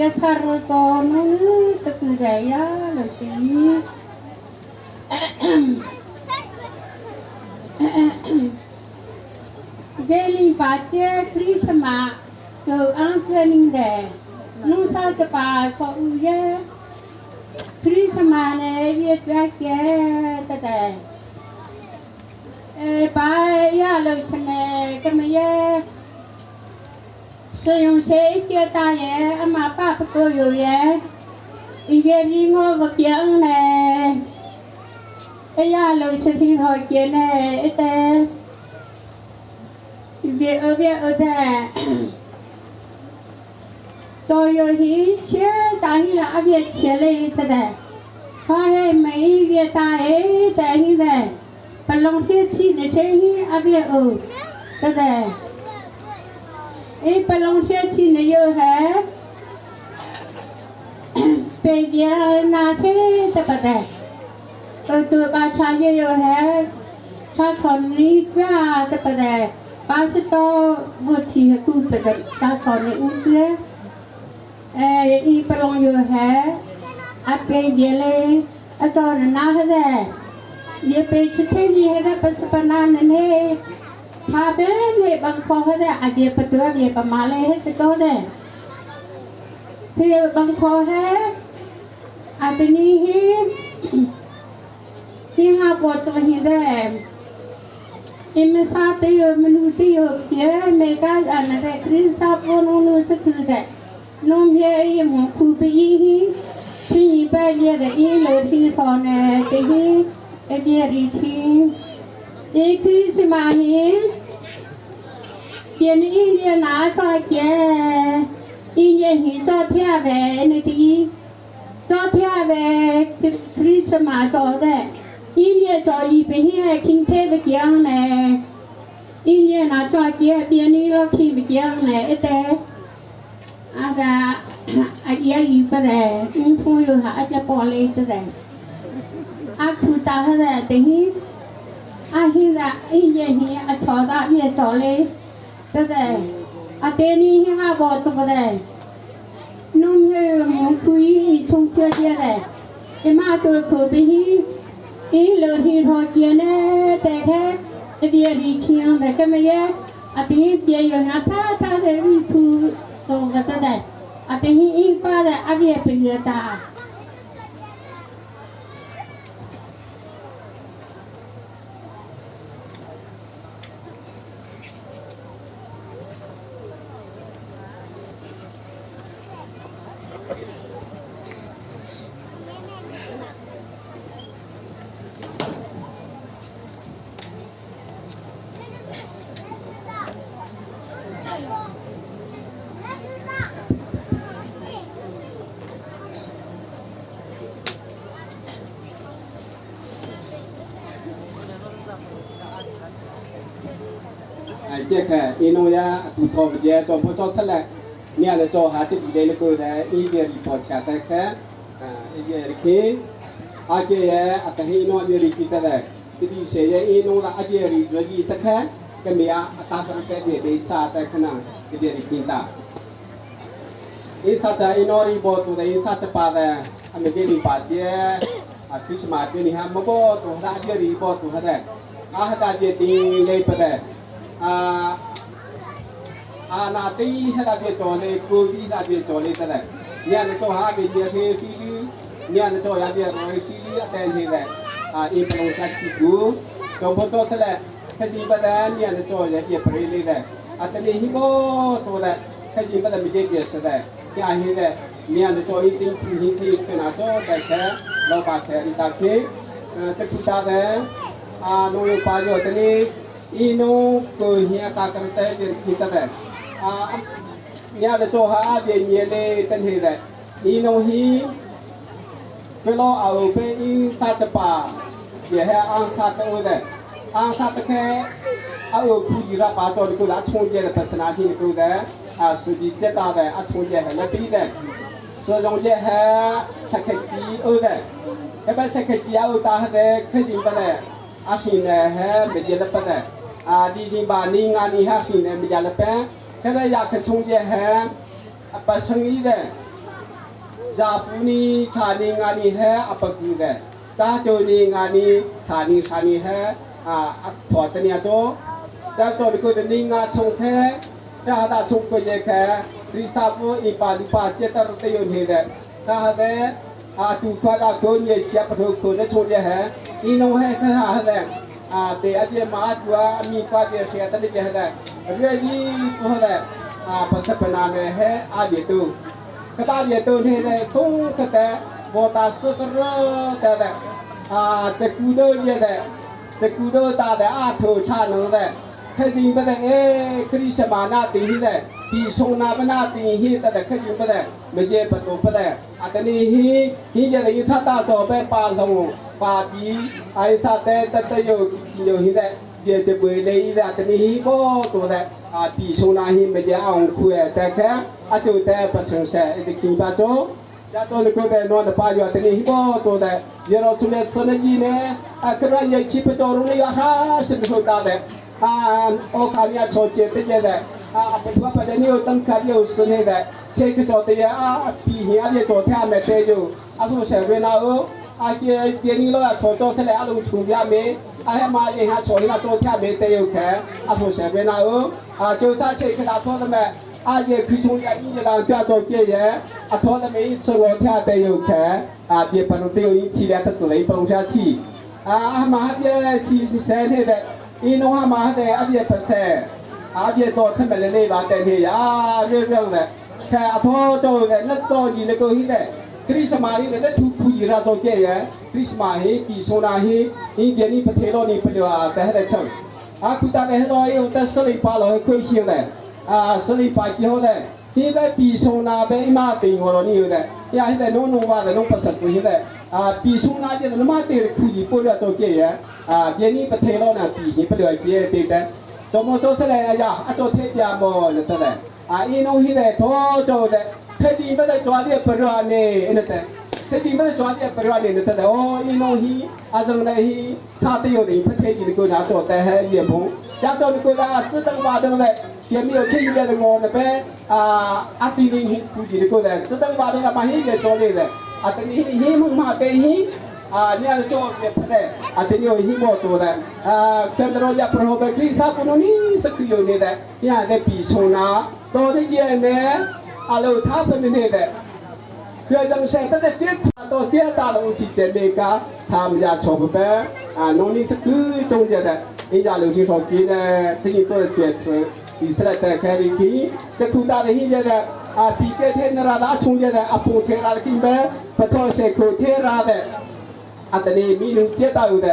ya sar to nu ta ku de ya lo ti. Jeli pa che Christmas to ang training de nu sa ta pa so u ye Christmas ne ye tra ke ta de e pa ya lo sene ka me ye 使用谁接大爷，阿妈爸不够有耶，一个你我不讲嘞，哎呀，老师听好见嘞，一得，别二别二的，都有一些大你那边切嘞的的，他还没别大哎在现在，不弄些气的些阿别哦，对的。哎，不弄些气的有还，北边那些对不对？对把茶叶有还，茶草里边对不对？八十多我去都不对，茶草里乌的，哎，一不弄有还，啊北边嘞，啊找人拿回来，也被吃天里还不是不拿人嘞。他边ने बंग खो है आगे पतुआ ये पमाले है तो दे फिर बंग खो है अपनी ही यहाँ बहुत वहीं दे इनमें साथ ही मनुष्य ये मेगा अनरे क्रिस्ता पोनो से दे नोम ये ये मुखु भी हीที่ไปเรียนอีเลยที่สอนเตีเดียรีทีอีคริสมาฮีเตียนอีเรียนนาซอเจอีเยหีซอเทียเวในทีซอเทียเวคริสมาซอเดอีเรียจอลีไปเฮียคิงเทไปเกียงแน่อีเรียนาซอเจเปียนี่เราคีไปเกียงแน่เตอาดาอาเดียอีปะเดอุฟูอยู่หาอาจจะปอเลยตะเดอาคูตาฮะเดเตฮีอาฮิระอีเยฮีอาชอดาเยจอเลยตะเดอาเตนี่ฮิฮาบอตะเดนุ่มเฮมคุยชงเชื่อเยเดเอมาตัวคูไปฮีอีเลฮีทอเจียเนแต่แค่เบียรีเคียงแต่ก็ไม่แย่อาตีเบียอยู่หาท่าท่าเดรีคูตรงกันตะเดအတဟိဣပါရအပြည့်ပလတာ 哎，这个伊弄呀，杜超不接，做不做出来，你还来做下这几类的个的，一点里头吃的个，啊，一点去，阿这也阿个伊弄点里记得的，这里谁也伊弄了阿这里热意的个，个么呀，阿大个个点被吃的可能，这点里听到。伊啥子伊弄里波都的伊啥子巴的，阿没这里巴的，阿开始嘛这里哈，没波都阿这里波都的，阿哈大这地来不的。啊啊，那这一下大别做嘞，过去大别做嘞，得嘞。你看做哈别别是飞机，你看做也别做飞机，但是嘞，啊，一不弄下屁股，做不做出来，开始不得，你看做也别不嘞的，啊，这里一个做的，开始不得没这别是的，下去的，你看做一定不一定跟那做在车，老把车一打开，这不打的，啊，弄有把有这里。伊侬个遐大个在点记得的，啊，伢的做哈边年嘞等起的，伊侬去，去老后边伊啥子吧，也还按啥子的，按啥子开，啊后估计他把做的个那冲击的不是那天的个的，啊是比较大的，啊冲击还那边的，是中间还吃开鸡欧的，那边吃开鸡欧打的开心不的，啊现在还没见了不的。အာဒီရှင်ပါနေငါနေဟာရှင်နေမကြလပန်ခဲပဲရခချုံကျဟန်အပစံဤတဲ့ Zapu ni thla ni nga ni he a paku de ta cho ni nga ni thla ni thla ni he a thwa te nia cho ta cho ni ko de ni nga chung khe ta da chung ko ye khe risa pu i pa lu pa che tar te yo ni de ta ha de a tu khwa da ko nye chia pa tho ko de cho ye he i no he khe ha de a te a je ma tu a mi pa je se ta de je de re yi ko de a pa sa pa na ne he a ye tu ကတာရတုနေတဲ့ဆုံးကတဲ့ဘောတာစကရတဲ့အာတကူတို့ရတဲ့တကူတို့တာတဲ့အထိုချနတဲ့ခချင်းပတဲ့အဲခရိရှမာနာတိဟိတဲ့ဒီဆုံးနာပနာတိဟိတဲ့ခချင်းပတဲ့မရေပတုပတဲ့အတနီဟိဟိရတဲ့သတာတော့ပဲပါလုံးပါပြီးအိုင်စာတဲ့တတယုယဟိတဲ့ရေချပွေလေးတဲ့တနီဟိဘောတော့တဲ့အာဒီဆုံးနာဟိမရေအောင်ခွဲတဲ့ခဲအကျိုတဲ့ပချင်ဆက်အကိပါချိုရတော့လေကိုတဲ့နော်တပါရတနီဟိဘောတော့တဲ့ရေတော့သူလက်စနေကြီးနေအခရရချိပတော်ရုံးရဟာစင်ဆိုတာတဲ့အာအိုခါလျာချိုချေတဲ့တဲ့အာပထွားပဒနီယတန်ခါယစနေတဲ့ချေကကြောတဲ့အာပီဟိအပြကြောတဲ့မဲ့တဲ့ယအဆုဆေဝေနာအိုအာကေပြေနီလောချောကြောဆက်လေအလုံးချုံပြမေအဟမရေဟာချောဟိနာကြောတဲ့မေတဲ့ယခဲအဆုဆေဝေနာအိုအာကျိုစားချေခတာသောတဲ့မဲ့阿也佢从一一人家做嘅嘢，阿托的每次我听得有看，阿别不能丢一起来，他只能帮下去。阿妈别其实身体的，伊侬阿妈的阿别不是，阿别做他们的那把代替呀，热热的，看阿托做的那做伊那个现在。ခရစ်စမာရီတဲ့သူခူကြီးရာတော့ကြရဲ့ခရစ်စမာဟေပီဆိုနာဟေအင်းဒီနီပထေလောနီပလျာတဲ့တဲ့ချက်အခုတာတဲ့လောယတဲ့ဆလီပါလောခွေရှိတဲ့အာဆလီပါကြီးဟောတဲ့ဒီပဲပီဆိုနာပဲအမတင်ဟောလောနီတဲ့ရာဟတဲ့နုံနုံပါတဲ့နုံပတ်စတူဟတဲ့အာပီဆိုနာတဲ့နမတေခူကြီးပို့ရတော့ကြရဲ့အာပြင်းနီပထေလောနာပီဟိပလျာပြေတဲ့တဲ့တော်မောစောဆက်လေအရာအတော်ထေပြမောတဲ့အာအင်းနုံဟိတဲ့သောကြောတဲ့ထဒီမတဲ့ကြွားတဲ့ပရနေအဲ့တဲ့ထဒီမတဲ့ကြွားတဲ့ပရနေတဲ့အော်အင်းလုံးဟီအဇုံနေဟီသာတယောတဲ့ဖထဲကြီးကိုနာတော့တဲ့ဟဲရေဖုံကြတော့ကိုလာစတံပါတော့တဲ့也没有听见的我那边啊阿弟弟估计的过来，这等把那个把黑也做来的，啊等你黑木马等黑啊你要做也不的，啊等你有黑木多的，啊跟着也不好被克里萨不能你是可有你的，你还得比从哪到的也呢，啊楼他不能的。เพื่อจังเสตั้งแต่เตี้ยตัวเตี้ยตาลงที่เจเมกาทำยาชอบไป啊，农民是各种的，人家流行手机呢，听多的坚持，以色列的开飞机，这苦大的现在的啊，比个天拉大冲的啊，不天拉的金呗，不拖些苦天拉的，啊，等你米路接到的，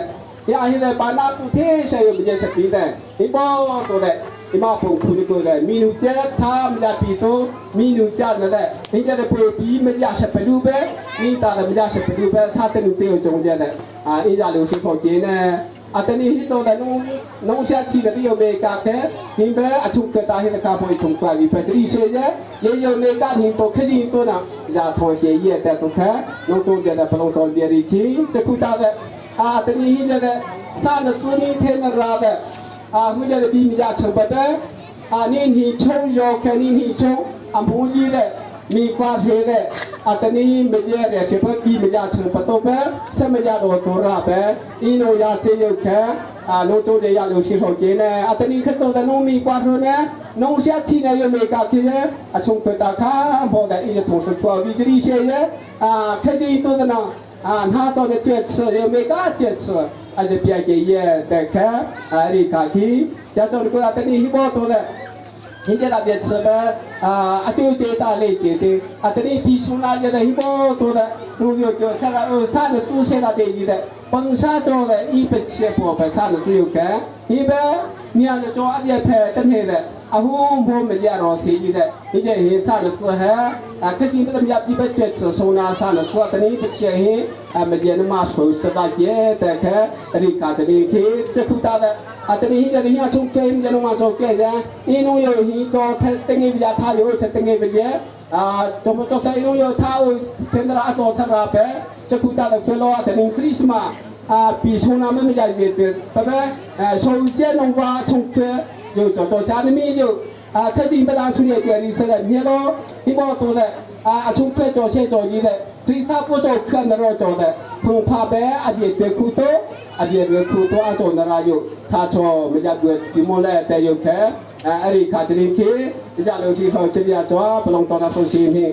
呀，现在把那不天些又不就是比的，你包多的。ဒီမှာပုံခုကိုတဲ့မီနူကျသာမကြပီတော့မီနူကျတဲ့ဒီကြတဲ့ပွေပြီးမရစပလူပဲမိတာလည်းမရစပလူပဲစားတဲ့လူတေကိုကြုံကြတဲ့အာအေးကြလို့ဆိုဆိုကျင်းနေအတနီဟိတော့တဲ့နုံနုံရှာချီတဲ့ယောမေကတဲ့ဒီပဲအချုကတာဟိတကပွေထုံကွာဒီပဲတိစေရရေယောမေကဟင်တော့ခကြီးတော့နာဇာထောကျေရဲ့တဲ့တော့ခဲနုံတုံးတဲ့ဘလုံးတော်ပြရီခီတခုတာတဲ့အာတနီဟိတဲ့စာနစွနီထေနရာတဲ့啊，回家的比米家成不的，啊，你你冲要看你你冲，啊，不一的，米瓜皮的，啊，等你没业的，是不比米家成不多呗，什么家都多了呗，一弄家这有看，啊，农做的也流行手机呢，啊，等你看到的农民瓜头呢，农下去呢又没搞去呢，啊，从北大看，跑的一些同事做，为这一些人，啊，看见多的呢，啊，他到的决策又没搞决策。而且别给也得看，啊，你看去，加上你过来等你一包多的，你在那边吃呗，啊，就这大类接的，啊，等你皮从那里的一包多的，如果就上了二三的主线那边的，本身做的178百三的只有看，一般你要是做阿点菜等下的，啊，我们也老谁的，你这些三的字还，啊，可是你们要一百七吃，收那三的字，等你不切嘿，啊，没见那嘛手十八节再看，你看这里去，这苦大的，啊，这里这里要从这边弄嘛做这些，你弄有很多他等于比较他有他等于比较，啊，怎么做他弄有他有天那做他那边，这苦大的飞罗等于クリスマ啊，比从那们家也别，拜拜，哎，手机弄话从这就做做家里面就。啊，开始不打出来点你说了，你咯，你莫多的啊，从快做些做你的，对啥不做看那个做的，碰怕白啊也别苦多，啊也别苦多啊做那拉有，他做没家不节目来带有开，啊，အဲ့ဒီခါတရင်ခေကြလို့ရှိတော့ကြကြစွာဘလုံတော်တာဆိုရှင်ဖြင့်